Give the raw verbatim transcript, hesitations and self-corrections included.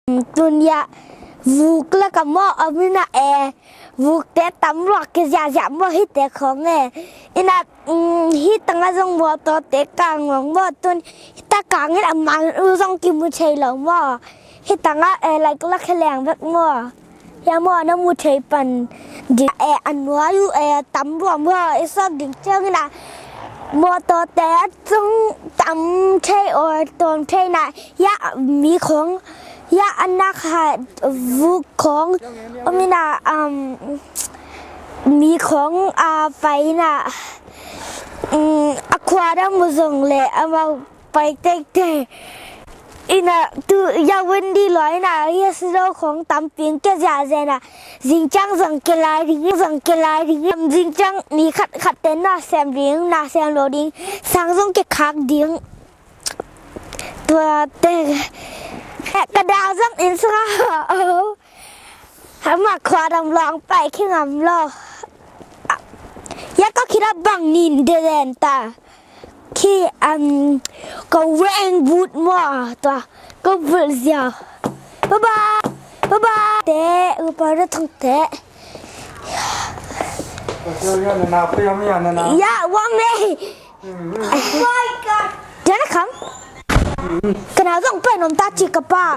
Tun ya vuk la ka maw, a mina e, vukte tam luak ke ziahziah maw hite khong e. Ina, mm, hi tanga zong mawtawte kang ngong maw, tun hi ta kangin a man u zong kimu thei lo maw. Hi tanga e, like la khe leng bek maw. Hia maw na mu thei pan di e, a nuai u e, tam luak maw, i sawt ding ciangin a mawtawte a cung tam thei aw, tawm thei na, hia mi khong, hia a nak ha vuk khong, a mina, um, mi khong a pai na, um, a khua dam mu zong le, a mau pai tektek. Ina tu ya wendi lo ina ya sido khong tamping ke zia zena. Zingciang zong ke lai ding, zong ke lai ding. Zingciang ni khat khat te na sem ding, na sem lo ding. Sang zong ke khak ding. Tua te. Ka da zong in sa. Hama khua dam long pai khi ngam lo. Ya ka khida bang nin de den ta. Khi, um, ka weng but mua tua ka bulh ziau. Bye bye. Bye bye. Te upa ra thong te. Ya wang ne. Jangan kam. Kenal dong pen om ta ci ka pa.